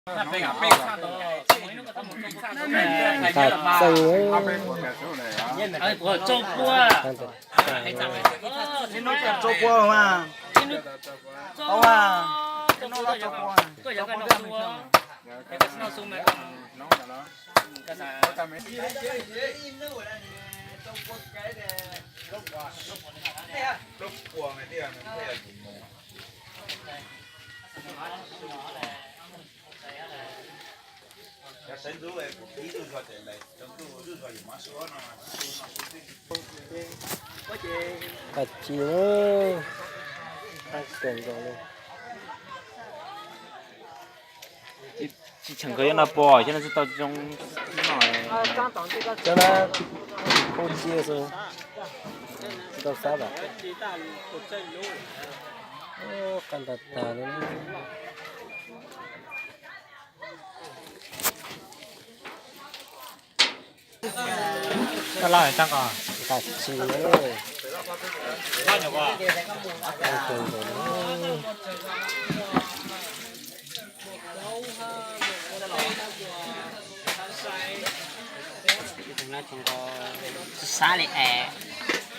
Nqa txeej. Rau pua mas. Au a. Qab tsi na, qab kawg nkaus li. Tsis cheem nkawd yuav no pom xyov no tsis tau zoo no. Cov na, qub cia xwb, tsis tau xab vam. Qab ntag tag li. Nqa tsi na.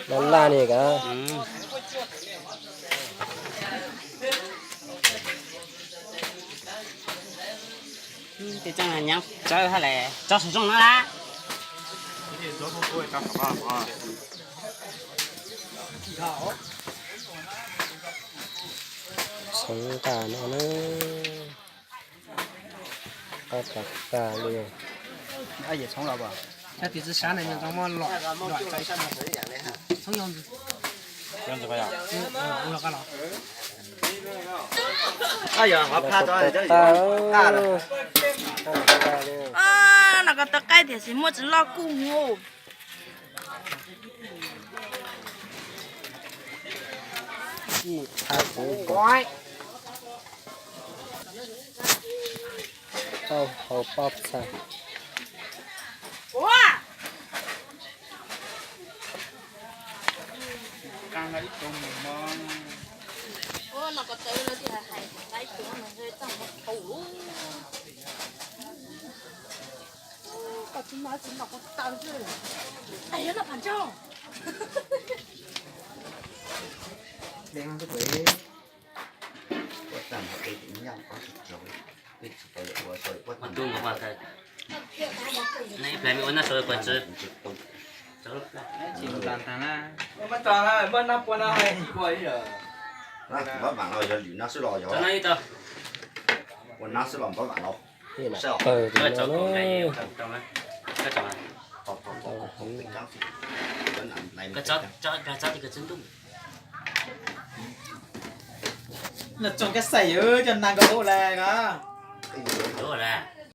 Laj laj li ka. Tej tsob nyob tsawv hab le, tsob saum zooj no lawm. Txhoov nqa no na. Qab tas tas li. Los ko taw qaib tiam sis muaj tsis loj kuj hu. Tau hau pob txha. Npab vam los yog lwm nab xwb los yog, ua nab xwb los npab vam los. Los tsoom kab xaim yawg cov nas nkawd ua lawm os.